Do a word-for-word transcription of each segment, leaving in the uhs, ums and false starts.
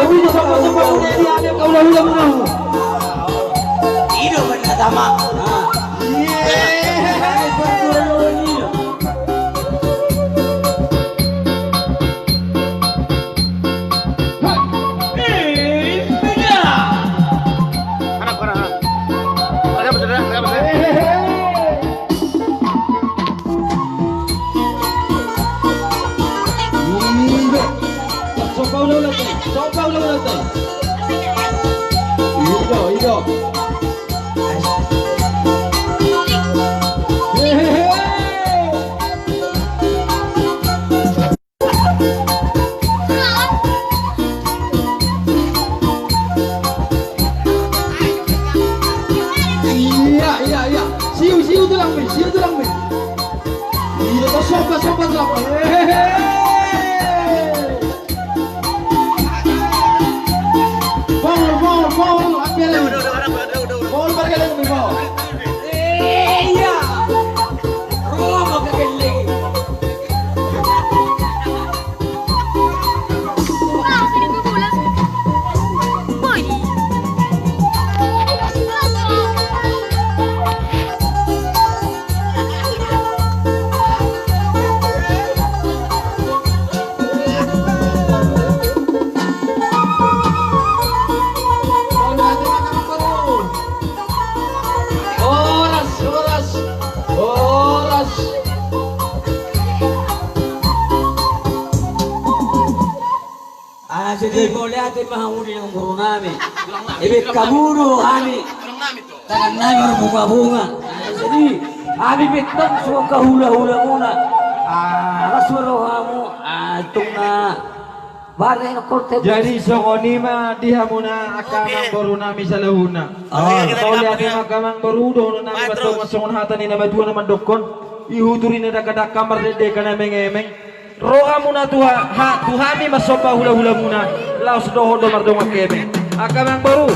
Ui, sopo, sopo, udah di ane, kau udah, udah, udah. Ido benar sama. Sopa ulang-ulang, sopa ulang-ulang. Ido, ido. Hehehe. Iya, iya, iya. Siu, siu tulang mi, siu tulang mi. Iya, sopa, sopa tulang mi. Hehehe. Paul, Paul, Paul, ambil lagi. Paul, balik lagi, Paul. Eh, iya. Romo ke lagi. Horas, horas, horas. Ah, jadi mauliate ma hamu di amang boru nami. Ebe hamu do hami. Tangan nami marbunga-bunga. Ah, jadi hami pe tong songon hula-hula muna. Ah, las ma rohamu. Ah, tong na. Bare na korte. Jadi songon i ma di hamuna angka amang boru nami saluhutna. Ah. Mauliate ma angka amang boru, dohonon nami ma tong songon hata ni na matua na mandokkon. Ihuturi na dangka-dangka mardekdeka na emeng-emeng. Rohamuna tu ha-, ha-, tu hami marsomba hula-hulamuna, laos dohot do mardongan hami. Angka amang boru,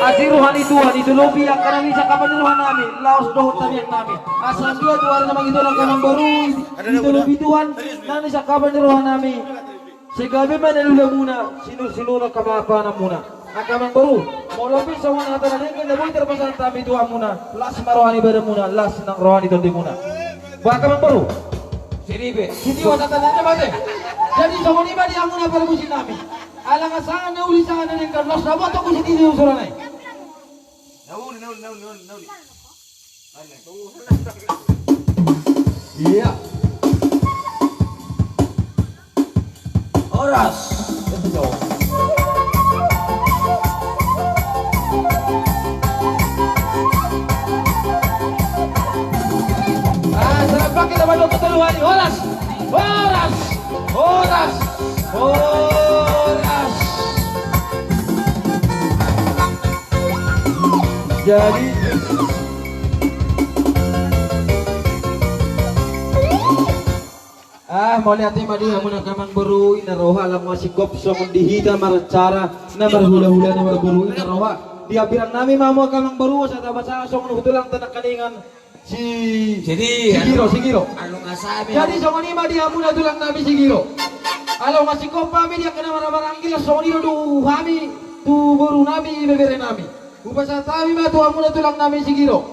asi roha ni Tuhan i tu lobi angka na nisangkapan ni roha nami, laos dohot tangiang nami. Asa anggiat tu ari na mangihut on angka amang boru, i tu lobi Tuhan, na nisangkapan ni roha nami. Sai gabe ma na niulamuna, sinu-sinuna hamapahanmuna. Angka amang boru, molo pe songon hata na denggan na boi tarpasahat hami tu hamuna, las ma roha ni badanmuna, las nang roha ni tondimuna. Bah, angka amang boru. Sini be. Sini wasa tanda na mate. Jadi songon i ma di hamuna parmusik nami. Ala nga sanga na uli sanga na denggan, laos na boto ku sititi usuran ai. Na uli, na uli, na uli, na uli, na uli. Iya. Horas. Ah, serempak kita mandok keteluan. Horas. Horas. Horas. Horas. Jadi, ah, mauliate ma di hamuna angka amang boru i na roha, ala nga singkop songon di hita maracara na marhula-hula na marboru i na roha. Di hambirang nami ma hamu angka amang boru, asa tapasahat songon hutulangta nangkiningan. Si, jadi, si Giro, si Giro. Anu, asa mi. Jadi songon i ma di hamuna tulang nami si Giro. Ala nga singkop hami di angka na marhaha maranggi, songon i do tu hami tu boru nami, ibebere nami. Hupasahat hami ma tu hamuna tulang nami si Giro.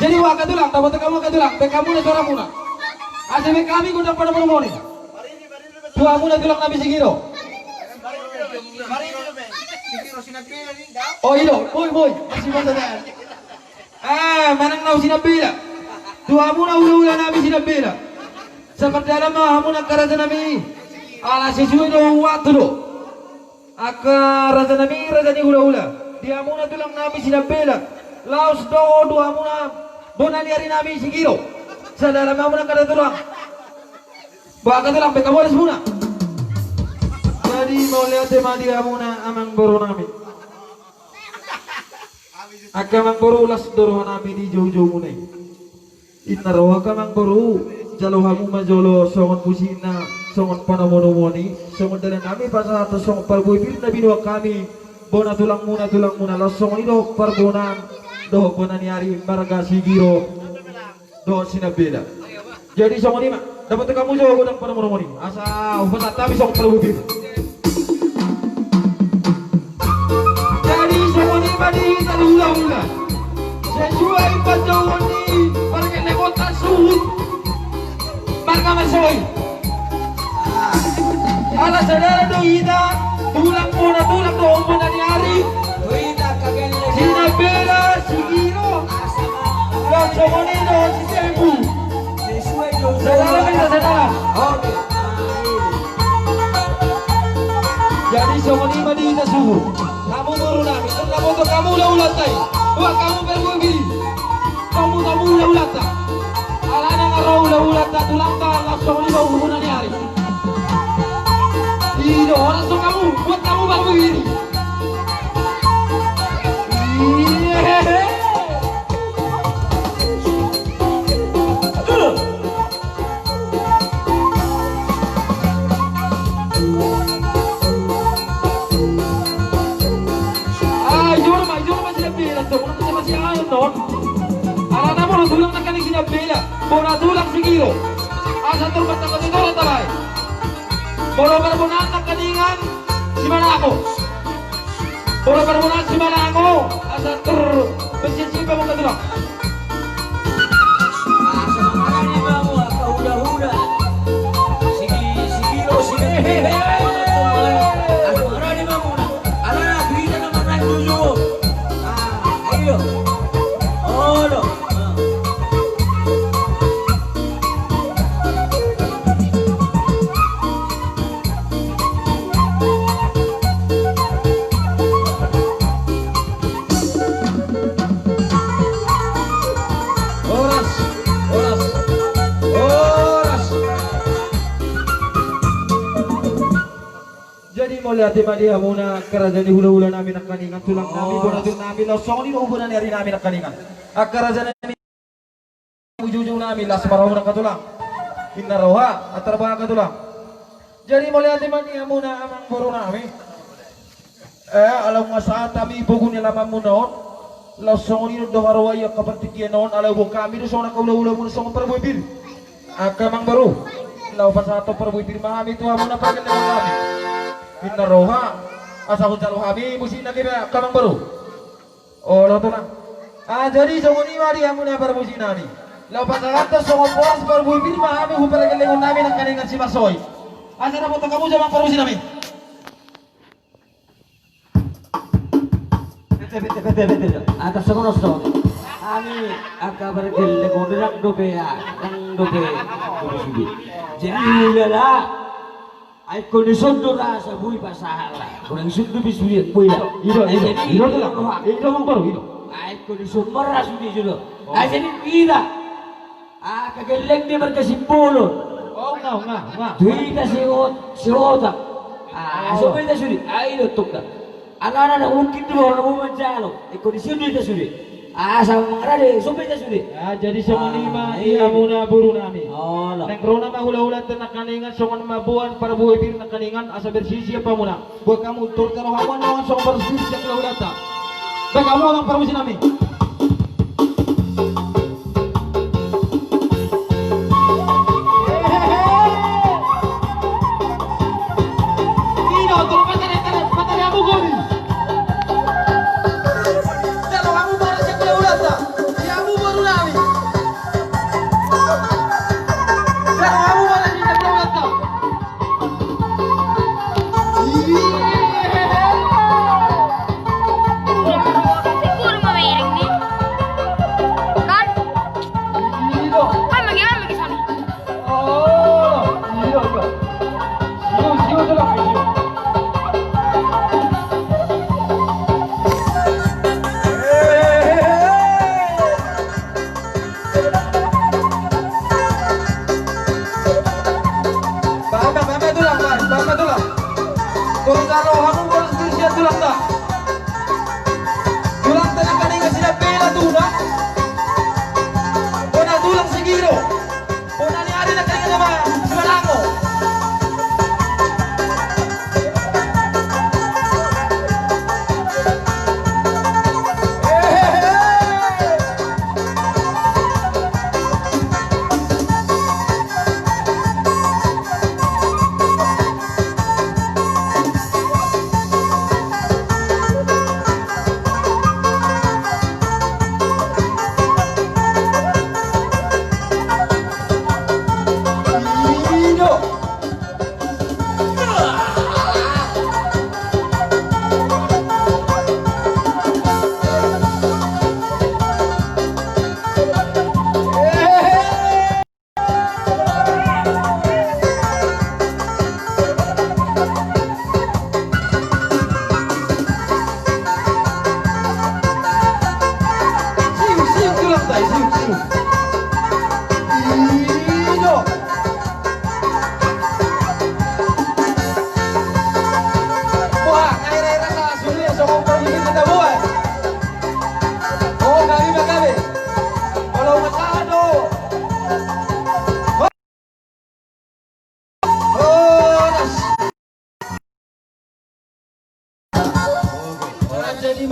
Jadi, bah, angka tulang, dapotan hamu angka tulang, baen hamu na suaramuna. Asa baen hami gondang panomparmon i. Tu hamuna tulang nami si Giro. Oh, i do, boi, boi. Masih masa dan. Ah, manang na Sinambela. Tu hamuna hula-hula nami Sinambela. Sapardalan ma hamuna angka raja nami. Ala sesuai do waktu do. Angka raja nami, raja ni hula-hula. Di hamuna tulang nami Sinambela. Laos dohot tu hamuna bona ni ari nami si Giro. Sapardalan ma hamuna angka tulang. Bah, angka tulang, baen hamu oras muna. Jadi, mauliate ma di hamuna amang boru nami. Angka amang boru, las do roha nami di jou-jou muna i. Inna roha angka amang boru, jalo hamu ma jolo songon musikna, songon panomu-nomuna i, songon dalan nami pasahathon songon parbue pir na binoan hami, bona tulangmuna, tulangmuna, laos songon i do parbonaan dohot bona ni ari marga si Giro dohot Sinambela. Jadi songon i ma, dapotan hamu jo gondang panomu-nomuna i. Asa hupasahat hami songon parbue pir. Di hita hulahula sesuai panjouon ni pargellengonta suhut marga Marsoi. Ala saudara do hita, tulang bona tulang do ombun na ni ari. Sinambela, Sigiro, laos songon i do Sitembu. Saudara ma hita saudara. Jadi songon i ma di hita suhut. Hamu boru nami, songon na boto hamu hulahulanta i. Buat hamu parbue pir i. Tomu-tomu hulahulanta. Alana nga ro hulahulanta tulangta, laos songon i ma ombun na ni ari. I do horas songon hamu, buat hamu parbue pir i. Ah, i do ma, i do ma sinambela, tong, na masih ayo, tong. Alana bona tulang nangkaning sinambela, bona tulang Sigiro. Asa tor bantang kau titoro tabai. Bona parbonaan nangkaningan Simanango. Bona parbonaan Simanango, asa tor besi sipa mo katulang. Asa mangarani mamu angka hulahula. Sigi, Sigiro, Sigi. Asa mangarani mamu. Ala na berita na manang jujur. Ah, ayo. Olo. Ah. Horas, horas, horas. Jadi mauliate ma di hamuna angka raja ni hulahula nami nangkaningan, tulang nami, bona tulang nami, laos songon i do ombun na ni ari nami nangkaningan. Angka raja nami, ujung-ujung nami, las ma rohamu angka tulang. Inna roha, antar boha angka tulang. Jadi mauliate ma di hamuna amang boru nami. Eh, ala nunga sahat hami bogu ni alamanmuna on. Laos songon i do dohot roha i angka partingkian on, ala boan hami do songon angka hulahula muna songon parbue pir. Angka amang boru. Laos pasahathon parbue pir ma hami tu hamuna pargellengon nami. Inna roha. Asa hujalo hami musik na gebe angka amang boru. Olo tulang. Ah, jadi songon i ma di hamuna parmusik nami. Laos pasahathon songon boras parbue pir ma hami tu pargellengon nami nangkaningan Simarsoi. Asa dapotan hamu jo amang parmusik nami. Bete, bete, bete, bete. Atas songon on songon. Hami angka pargellengon on ndang dope, ah, ndang dope. Jadi ulala. Ai ingkon dison do rasa boi pasahat. Kurang dison do bis boi, boi. Ido, ido, ido, ido, ido, ido. Ai ingkon dison marras boi ido. Ai jadi ida. Ah, kagelleng di marga Simbolon. Oh, nga, nga, nga. Tu ida si Ot-, si Otak. Ah, so beta sude. Ah, ido tok da. Alana na mungkin do orang mau manjalo. Ingkon dison do ita sude. Asa mangarade, so beta sude. Ah, jadi songon i ma di hamuna boru nami. Olo. Naeng ro nama hulahulanta nangkaningan songon mamboan parbue pir nangkaningan asa bersisiap hamuna. Buat hamu, tor taro hamu annon songon bersisiap hulahulanta. Baen hamu amang parmusik nami.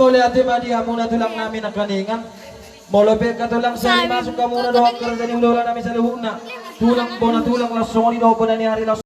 Mauliate ma di hamuna tulang nami nangkiningan. Molo pe angka tulang sahali masuk hamuna dohot karja ni hulahula nami saluhutna, tulang bona tulang, laos songon i dohot bona ni ari, laos